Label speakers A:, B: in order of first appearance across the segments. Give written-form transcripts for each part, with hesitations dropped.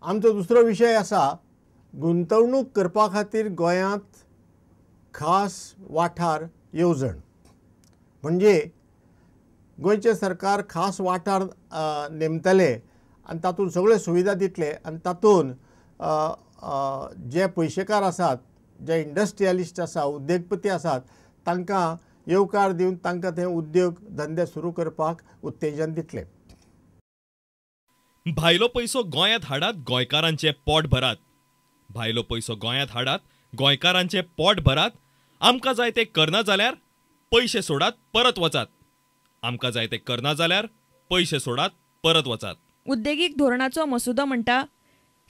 A: आमचो दुसरो विशय आसा गुंतवणूक करपा खातीर गोंयांत खास वाठार येवजण. म्हणजे गोंयचें सरकार खास वाठार नेमतले आनी तातूंत सगळ्यो सुविधा दितले आनी तातूंत जे पयशेकार आसात, जे इंडस्ट्रियलिस्ट आसा, उद्देगपती आसात तांकां येवकार दिवन तांकां ते उद्योग धंदे सुरू करपाक उत्तेजन दितले.
B: भायलो पयसो गोंयांत हाडात, गोंयकारांचें पोट भरात. भायलो पयसो गोंयांत हाडात, गोंयकारांचें पोट भरात. आमकां जाय तें करना जाल्यार पयशे सोडात, परत वचात. आमकां जाय तें करना जाल्यार पयशे सोडात, परत वचात.
C: उद्देगीक धोरणाचो मसुदो म्हणटा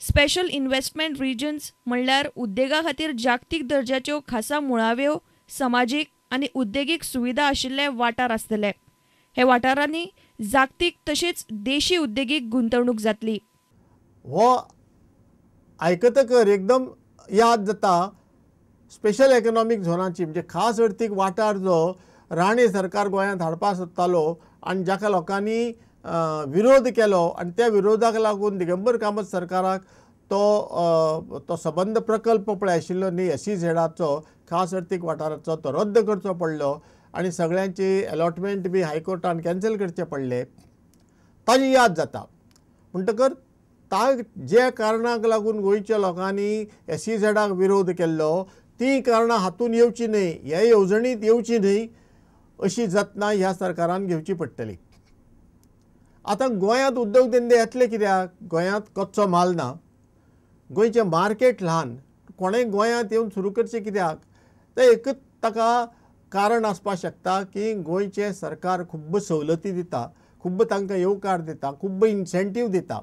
C: स्पेशल इन्व्हेस्टमेंट रिजन्स म्हणल्यार उद्देगा खातीर जागतीक दर्जाच्यो खासा मुळाव्यो समाजीक आनी उद्देगीक सुविधा आशिल्ले वाठार आसतले. हे वाठारांनी जागतीक तशेंच देशी उद्देगीक गुंतवणूक जातली.
A: हो आयकतकर एकदम याद जाता स्पेशल इकॉनॉमीक झोनाची, म्हणजे खास अर्थीक वाठार जो राणे सरकार गोंयांत हाडपाक सोदतालो आनी जाका लोकांनी विरोध केलो आनी त्या विरोधाक लागून दिगंबर कामत सरकाराक तो तो सबंद प्रकल्प पळय आशिल्लो न्ही एस ई झेडाचो खास अर्थीक वाठाराचो, तो रद्द करचो पडलो आनी सगळ्यांची अलॉटमेंट बी हायकोर्टान कॅन्सल करचे पडले. ताजी याद जाता. म्हणटकर ता जे कारणाक लागून गोंयच्या लोकांनी एस ई झेडाक विरोध केल्लो ती कारणां हातून येवची न्हय, ह्या येवजणींत येवची न्हय अशी जतनाय ह्या सरकारान घेवची पडटली. आतां गोंयांत उद्योग धंदे येतले कित्याक? गोंयांत कच्चो म्हाल ना, गोंयचें मार्केट ल्हान, कोणें गोंयांत येवन सुरू करचें कित्याक? तें एकूच ताका कारण आसपाक शकता की गोंयचें सरकार खूब्ब सवलती दिता, खूब्ब तांकां येवकार दिता, खूब्ब इन्सेंटीव दिता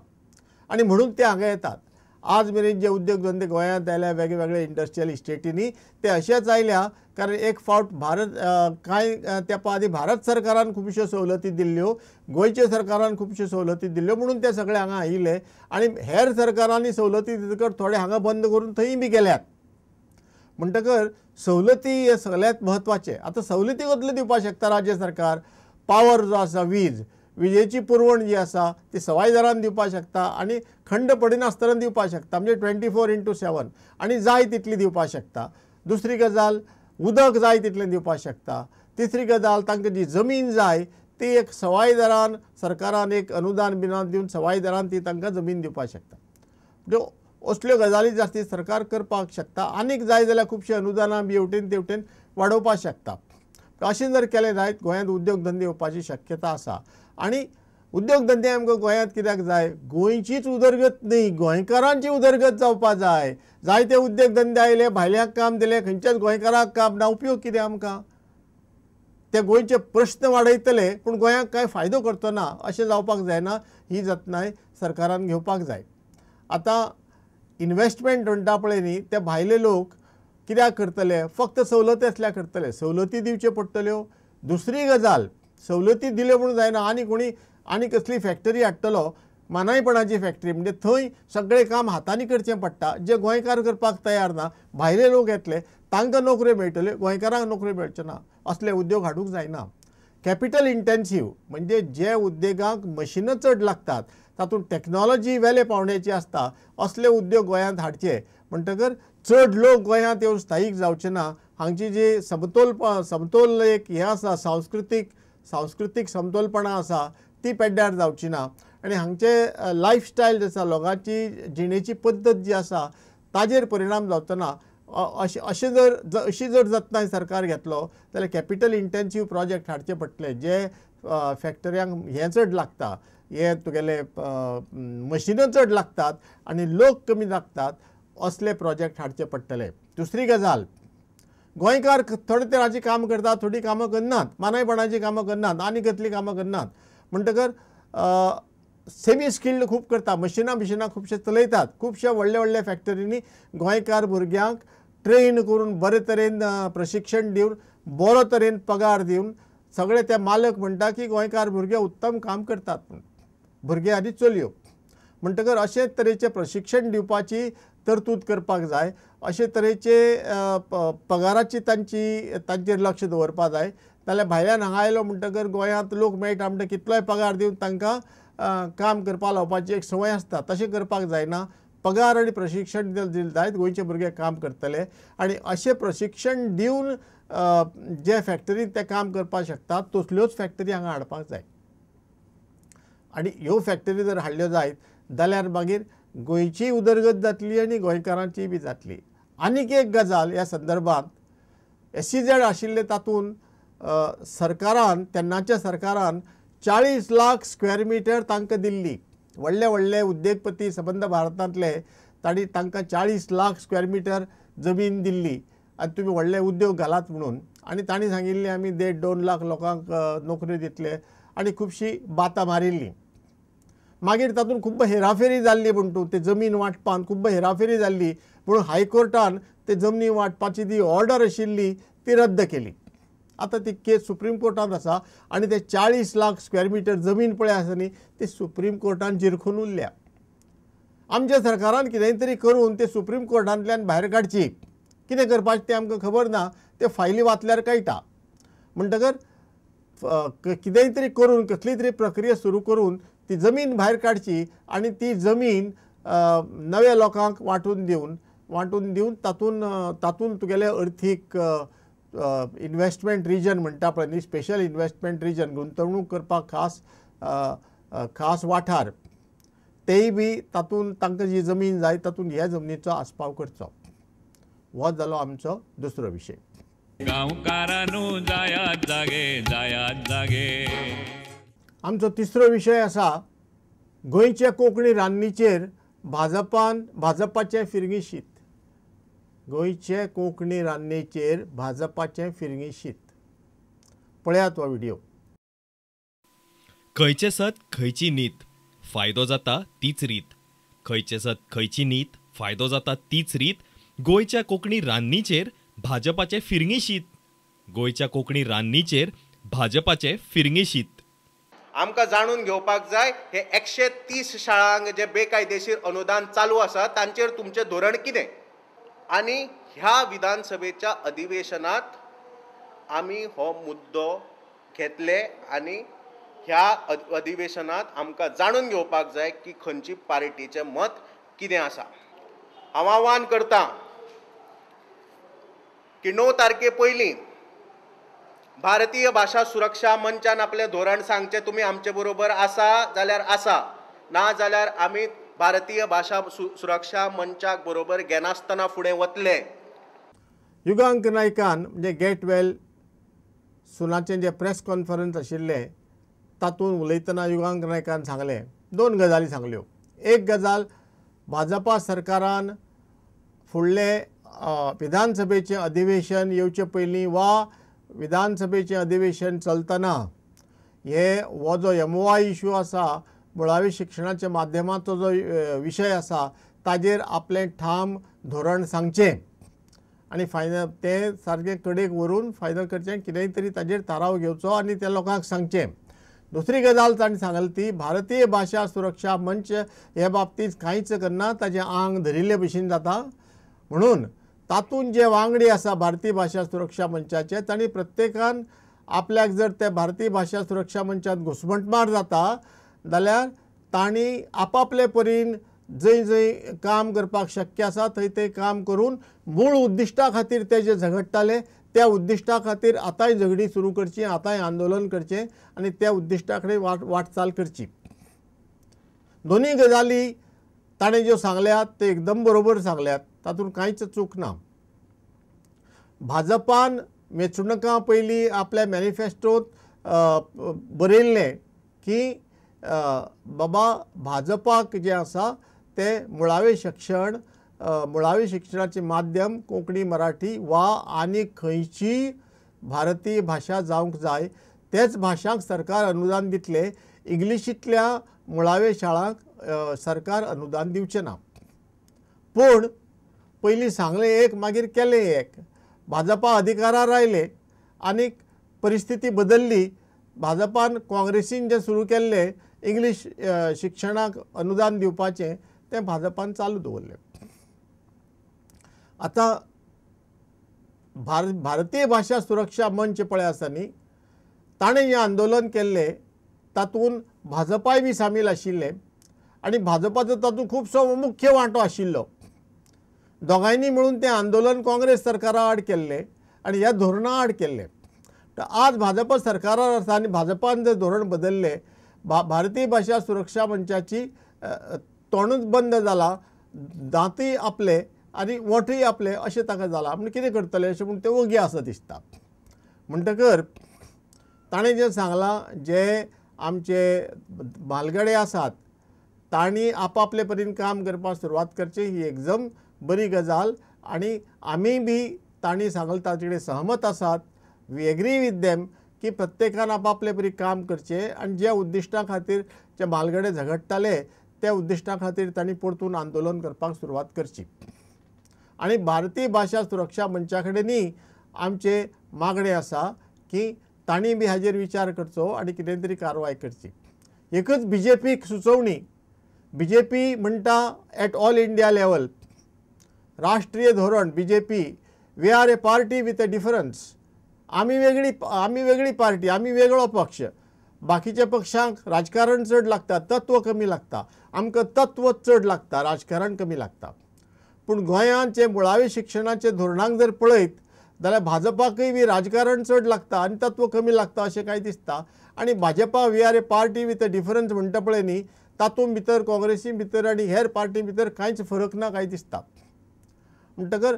A: आनी म्हणून ते हांगा येतात. आज मेरेन जे उद्योग धंदे गोंयांत आयल्या वेगवेगळे इंडस्ट्रियल इस्टेटींनी ते अशेच आयल्या कारण एक फावट भारत कांय तेंपा आदी भारत सरकारान खुबश्यो सवलती दिल्ल्यो, गोंयच्या सरकारान खुबश्यो सवलती दिल्ल्यो म्हणून ते सगळे हांगा आयिल्ले आनी हेर सरकारांनी सवलती दितकर थोडे हांगा बंद करून थंय बी गेल्यात. म्हणटकर सवलती हे सगळ्यांत म्हत्वाचें. आतां सवलती कसल्यो दिवपाक शकता राज्य सरकार? पावर जो आसा, वीज, विजेची पुरवण जी आसा ती सवाय दरान दिवपाक शकता आनी खंड पडिनासतना दिवपाक शकता, म्हणजे 24x7 आनी जाय तितली दिवपाक शकता. दुसरी गजाल, उदक जाय तितलें दिवपाक शकता. तिसरी गजाल, तांकां जी जमीन जाय ती एक सवाय दरान सरकारान एक अनुदान बिनान दिवन सवाय दरान ती तांकां जमीन दिवपाक शकता. म्हणजे असल्यो गजाली जास्ती सरकार करपाक शकता. आनीक जाय जाल्यार खुबशीं अनुदानां बी हेवटेन तेवटेन वाडोवपाक शकता. अशें जर केलें जायत गोंयांत उद्योग धंदे येवपाची शक्यता आसा. आनी उद्योग धंदे आमकां गोंयांत कित्याक जाय? गोंयचीच उदरगत न्ही, गोंयकारांची उदरगत जावपाक जाय. जायते उद्योग धंदे आयले, भायल्यांक काम दिलें, खंयच्याच गोंयकाराक काम ना, उपयोग कितें आमकां? ते गोंयचे प्रश्न वाडयतले पूण गोंयांक कांय फायदो करचो ना, अशें जावपाक जायना. ही जतनाय सरकारान घेवपाक जाय. आतां इन्वेस्टमेंट म्हणटा पळय न्ही, ते भायले लोक कित्याक करतले? फक्त सवलती आसल्यार करतले, सवलती दिवच्यो पडटल्यो. दुसरी गजाल, सवलती दिल्यो म्हणून जायना, आनी कोणी आनी कसली फॅक्टरी हाडटलो, मानायपणाची फॅक्टरी, म्हणजे थंय सगळें काम हातांनी करचें पडटा, जे गोंयकार करपाक तयार ना, भायले लोक येतले, तांकां नोकऱ्यो मेळटल्यो, गोंयकारांक नोकऱ्यो मेळच्यो ना. असले उद्योग हाडूंक जायना. कॅपिटल इंटेन्सीव म्हणजे जे उद्देगांक मशिनां चड लागतात, तातूंत टॅक्नोलॉजी वेले पावंड्याची आसता, असले उद्योग गोंयांत हाडचे. म्हणटकर चड लोक गोंयांत येवन स्थायीक जावचे ना. हांगची जी समतोल एक हें आसा, सांस्कृतीक समतोलपणां आसा ती पेड्ड्यार जावची ना. आनी हांगचे लायफस्टायल जे आसा, लोकांची जिणेची पद्दत जी आसा ताजेर परिणाम जावचो ना. अशें जर अशी जर जतनाय सरकार घेतलो जाल्यार कॅपिटल इंटेन्सीव प्रोजेक्ट हाडचे पडटले, जे फॅक्टऱ्यांक हें चड लागता, हे तुगेले मशिनां चड लागतात आनी लोक कमी लागतात, असले प्रोजेक्ट हाडचे पडटले. दुसरी गजाल, गोंयकार थोडे तरांची कामां करतात, थोडीं कामां करनात, मानायपणाचीं कामां करनात, आनी कसलीं कामां करनात. म्हणटकर सेमी स्किल्ड खूब करता, मशिनां बिशिनां खुबशे चलयतात. खुबश्या व्हडल्या व्हडल्या फॅक्टरींनी गोंयकार भुरग्यांक ट्रेन करून बरे तरेन प्रशिक्षण दिवन बरो तरेन पगार दिवन सगळे ते मालक म्हणटा की गोंयकार भुरगे उत्तम काम करतात म्हूण, भुरगे आनी चलयो. म्हणटकर अशे तरेचें प्रशिक्षण दिवपाची तरतूद करपाक जाय, अशे तरेचे पगाराची तांचेर लक्ष दवरपाक जाय. नाल्यार भायल्यान हांगा आयलो म्हणटकर गोंयांत लोक मेळटा म्हणटा कितलोय पगार दिवन तांकां काम करपाक लावपाची एक संवय आसता, तशें करपाक जायना. पगार आनी प्रशिक्षण दिलें जायत गोंयचे भुरगे काम करतले आनी अशें प्रशिक्षण दिवन जे फॅक्टरींत ते काम करपाक शकतात तसल्योच फॅक्टरी हांगा हाडपाक जाय आनी ह्यो फॅक्टरी जर हाडल्यो जायत जाल्यार मागीर गोंयची उदरगत जातली आनी गोंयकारांची बी जातली। आनीक एक गजाल ह्या संदर्भात SEZ आशिल्ले तातूंत सरकारान तेन्नाच्या सरकारान 40 लाख स्क्वेअर मिटर तांकां दिल्ली। व्हडले व्हडले उद्देगपती सबंद भारतांतले तांणी तांकां 40 लाख स्क्वेअर मिटर जमीन दिल्ली आनी तुमी व्हडले उद्योग घालात म्हणून आनी तांणी सांगिल्लें आमी 1.5-2 लाख लोकांक नोकरी दितले आनी खुबशीं बातां मारिल्लीं। मागीर तातूंत खूब हेराफेरी जाल्ली म्हणटू ते जमीन वांटपान खूब हेराफेरी जाल्ली म्हणून हायकोर्टान ते जमनी वांटपाची ती ऑर्डर आशिल्ली ती रद्द केली। आतां ती केस सुप्रीम कोर्टांत आसा आनी ते 40 लाख स्क्वेअर मिटर जमीन पळय आसा न्ही ती सुप्रीम कोर्टान जिरखून उरल्या। आमच्या सरकारान कितेंय तरी करून ते सुप्रीम कोर्टांतल्यान भायर काडची, कितें करपाचें तें आमकां खबर ना, ते फायली वाचल्यार कळटा। म्हणटकर कितेंय तरी करून कसली तरी प्रक्रिया सुरू करून ती जमीन भायर काडची आनी ती जमीन नव्या लोकांक वांटून दिवन तातूंत तातूंत तुगेलें अर्थीक इन्वेस्टमेंट रिजन म्हणटा पळय न्ही, स्पेशल इन्वेस्टमेंट रिजन, गुंतवणूक करपाक खास खास वाठार, तेय बी तातूंत तांकां जी जमीन जाय तातूंत ह्या जमनीचो आस्पाव करचो। हो जालो आमचो दुसरो विशय।
D: गांवकारांनो जायात जागे, जायात जागे।
A: आमचो तिसरो विशय आसा गोंयच्या कोंकणी रान्नीचेर भाजपाचें फिरंगी शीत। गोंयचे कोंकणी रान्नीचेर भाजपाचें फिरंगी शीत, पळयात हो व्हिडिओ।
B: खंयचें सत खंयची नीत, फायदो जाता तीच रीत। खंयचें सत खंयची नीत, फायदो जाता तीच रीत। गोंयच्या कोंकणी रान्नीचेर भाजपाचें फिरंगी शीत। गोंयच्या कोंकणी रान्नीचेर भाजपाचें फिरंगी शीत।
E: आमकां जाणून घेवपाक जाय हे 130 शाळांक जे बेकायदेशीर अनुदान चालू आसा तांचेर तुमचें धोरण कितें आनी ह्या विधानसभेच्या अधिवेशनात आमी हो मुद्दो घेतले आनी ह्या अधिवेशनात आमकां जाणून घेवपाक जाय की खंयची पार्टीचें मत कितें आसा। हांव आव्हान करता की 9 तारखे पयलीं भारतीय भाशा सुरक्षा मंचान आपलें धोरण सांगचें, तुमी आमचे बरोबर आसा जाल्यार आसा, ना जाल्यार आमी भारतीय भाशा सुरक्षा मंचाक बरोबर घेनासतना फुडें वतले।
A: युगांक नायकान म्हणजे गेट वेल सुनाचें जें प्रेस कॉन्फरन्स आशिल्लें तातूंत उलयतना युगांक नायकान सांगलें, दोन गजाली सांगल्यो। एक गजाल, भाजपा सरकारान फुडलें विधानसभेचें अधिवेशन येवचे पयलीं वा विधानसभेचें अधिवेशन चलतना हे हो जो MOI issue आसा, मुळावी शिक्षणाच्या माध्यमाचो जो विशय आसा ताजेर आपलें ठाम धोरण सांगचें आनी फायनल तें सारकें कडेक व्हरून फायनल करचें, कितेंय तरी ताजेर थाराव घेवचो आनी त्या लोकांक सांगचें। दुसरी गजाल ताणें सांगली ती भारतीय भाशा सुरक्षा मंच हे बाबतींत कांयच करना, ताजें आंग धरिल्ले भशेन जाता म्हणून तातूंत जे वांगडी आसा भारतीय भाशा सुरक्षा मंचाचे तांणी प्रत्येकान आपल्याक जर ते भारतीय भाशा सुरक्षा मंचात घुसमटमार जाता जाल्यार तांणी आपापले परीन जंय जंय काम करपाक शक्य आसा थंय ते काम करून मूळ उद्दिश्टा खातीर ते जे झगडटाले त्या उद्दिश्टा खातीर आतांय झगडी सुरू करची, आतांय आंदोलन करचें आनी त्या उद्दिश्टा कडेन वाटचाल करची। दोनूय गजाली ताणें ज्यो सांगल्यात ते एकदम बरोबर सांगल्यात, तातूंत कांयच चूक ना। भाजपान वेंचणुकां पयलीं आपल्या मॅनिफेस्टोंत बरयल्लें की बाबा भाजपाक जें आसा तें मुळावें शिक्षण, मुळावें शिक्षणाचें माध्यम कोंकणी, मराठी वा आनी खंयचीय भारतीय भाशा जावंक जाय, तेच भाशांक सरकार अनुदान दितलें, इंग्लिशींतल्या मुळाव्या शाळांक सरकार अनुदान दिवचें ना। पूण पयलीं सांगलें एक मागीर केलें एक। भाजपा अधिकारार आयले आनी परिस्थिती बदल्ली। भाजपान काँग्रेसीन जें सुरू केल्लें इंग्लीश शिक्षणाक अनुदान दिवपाचें तें भाजपान चालू दवरलें। आतां भारतीय भाशा सुरक्षा मंच पळय आसा न्ही, ताणें जें आंदोलन केल्लें तातूंत भाजपाय बी सामील आशिल्लें आनी भाजपाचो तातूंत खुबसो मुख्य वांटो आशिल्लो. दोगांयनी मेळून तें आंदोलन काँग्रेस सरकारा आड केल्लें आनी ह्या धोरणा आड केल्लें. तर आज भाजपा सरकारार आसा आनी भाजपान जर धोरण बदललें, भारतीय भाशा सुरक्षा मंचाची तोंडूच बंद जाला, दांतूय आपले आनी वोंठूय आपले अशें ताका जालां. म्हण कितें करतले अशें म्हूण ते ओगी आसा दिसता. म्हणटकर ताणें जें सांगलां, जे आमचे म्हालगडे आसात तांणी आपआपले परीन काम करपाक सुरवात करची ही एकदम बरी गजाल आनी आमी बी तांणी सांगलां ताचे कडेन सहमत आसात. We agree with them की प्रत्येकान आपआपले परी काम करचें आनी ज्या उद्दिश्टां खातीर जे म्हालगडे झगडटाले त्या उद्दिश्टां खातीर तांणी परतून आंदोलन करपाक सुरवात करची. आनी भारतीय भाशा सुरक्षा मंचा कडेनूय आमचें मागणें आसा की तांणी बी हाजेर विचार करचो आनी कितें तरी कारवाय करची. एकच बी जे पीक सुचोवणी, बी जे पी म्हणटा एट ऑल इंडिया लेवल राष्ट्रीय धोरण B J P, we are a party with a difference. आमी वेगळी पार्टी, आमी वेगळो पक्ष. बाकीच्या पक्षांक राजकारण चड लागता, तत्व कमी लागता. आमकां तत्व चड लागता, राजकारण कमी लागता. पूण गोंयांत जे मुळावे शिक्षणाचे धोरणांक जर पळयत जाल्यार भाजपाकूय बी राजकारण चड लागता आनी तत्व कमी लागता अशें कांय दिसता. आनी Bhajpa we are a party with a difference म्हणटा पळय न्ही, तातूंत भितर काँग्रेसी भितर आनी हेर पार्टी भितर कांयच फरक ना कांय दिसता. म्हणटकर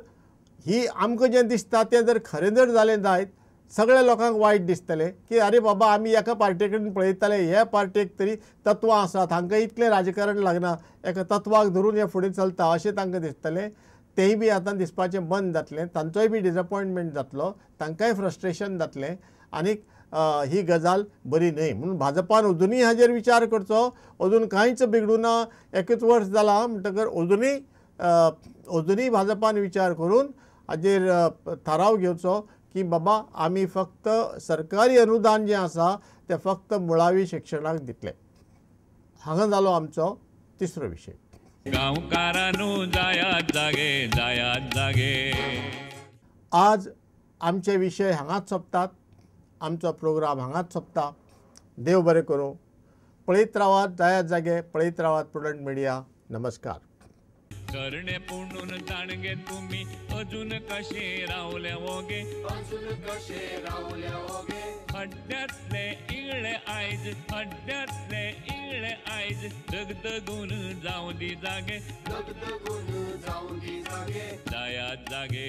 A: ही आमकां जें दिसता तें जर खरें जर जालें जायत सगळ्या लोकांक वायट दिसतलें की अरे बाबा आमी एका पार्टे कडेन पळयताले, ह्या पार्टेक तरी तत्वां आसात, हांकां इतलें राजकारण लागना, एका तत्वाक धरून हें फुडें चलता अशें तांकां दिसतलें. तेंय बी आतां दिसपाचें बंद जातलें, तांचोय बी डिसअपॉयंटमेंट जातलो, तांकांय फ्रस्ट्रेशन जातलें आनीक ही गजाल बरी न्हय. म्हणून भाजपान अजुनूय हाजेर विचार करचो. अजून कांयच बिगडूं ना, एकूच वर्स जालां म्हणटकर अजुनूय भाजपान विचार करून हाजेर थाराव घेवचो की बाबा आमी फक्त सरकारी अनुदान जें आसा तें फक्त मुळावी शिक्षणाक दितले. हांगा जालो आमचो तिसरो विशय.
D: गांवकारांनो जायात जागे, जायात जागे.
A: आज आमचे विशय हांगाच सोंपतात, आमचो प्रोग्राम हांगाच सोंपता. देव बरें करूं. पळयत रावात जायात जागे, पळयत रावात प्रुडंट मिडिया. नमस्कार.
D: करणे पुणून जाणगे तुम्ही अजून कशे रावले ओगे, अजून कशे रावले ओगे. हड्ड्यातले इगळे आयज, हड्ड्यातले इगळे आयज, दगदगून जावं दी जागे, दगदगून जावं दी जागे. जायात जागे.